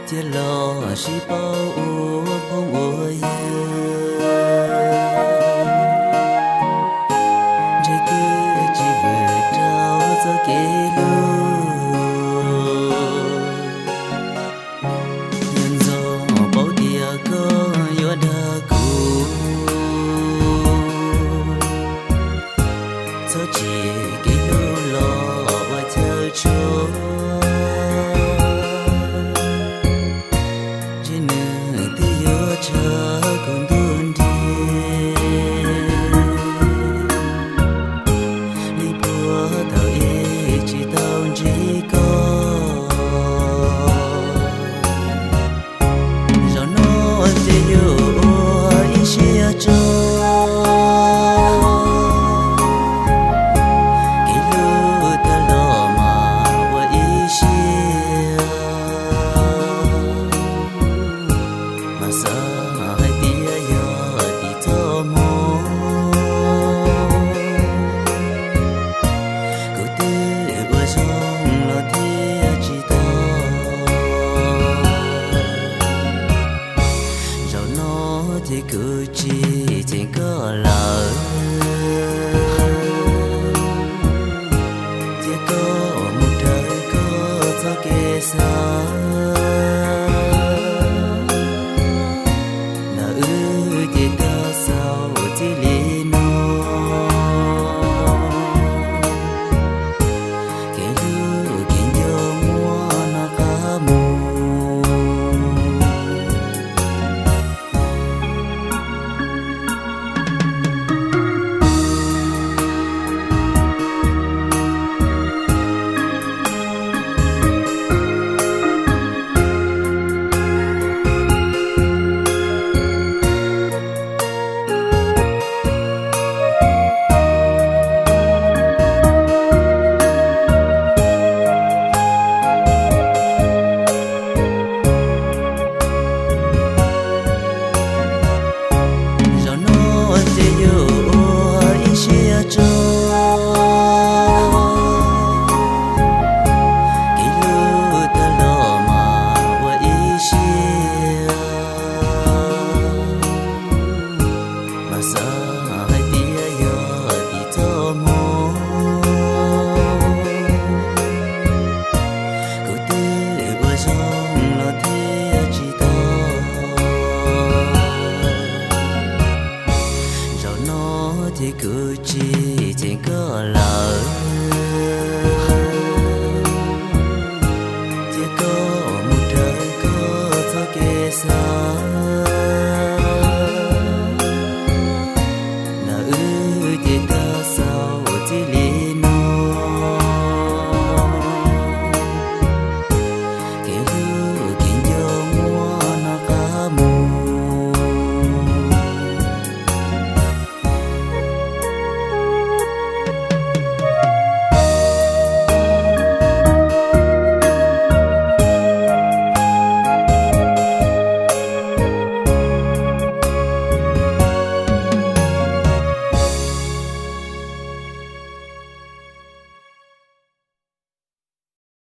Cia los sib paub ua phooj ua ywg, ntshe twb tsis vwm rau txoj kev hlub. Yog ntxov paub tias koj yuav dag kuv, txhob tsim kev hlub los ua chaw tshua. Ntshe nws twb yuav tshaj kuv ntuj nrig li puag thaum ub tsis tau ntsib koj. Zaum no ces yuav ua ib siab tso, kev hlub tag los mas ua ib siab. Mas xav hais tias yog tim txoj hmoo, kuv twb ua zoo los thiaj tsis tau. Zaum no ces kuv tsis ceem koj lawm, cia koj mus raws koj txoj kev xav. Ntawm wb ces tag xaus txij li no, kev hlub kev nco muab noj qab mus. Zaum no ces yuav ua ib siab tso, kev hlub tag los mas ua ib siab. Mas xav hais tias yog tim txoj hmoo, kuv twb ua zoo los thiaj tsis tau. Zaum no ces kuv tsis ceem koj lawm,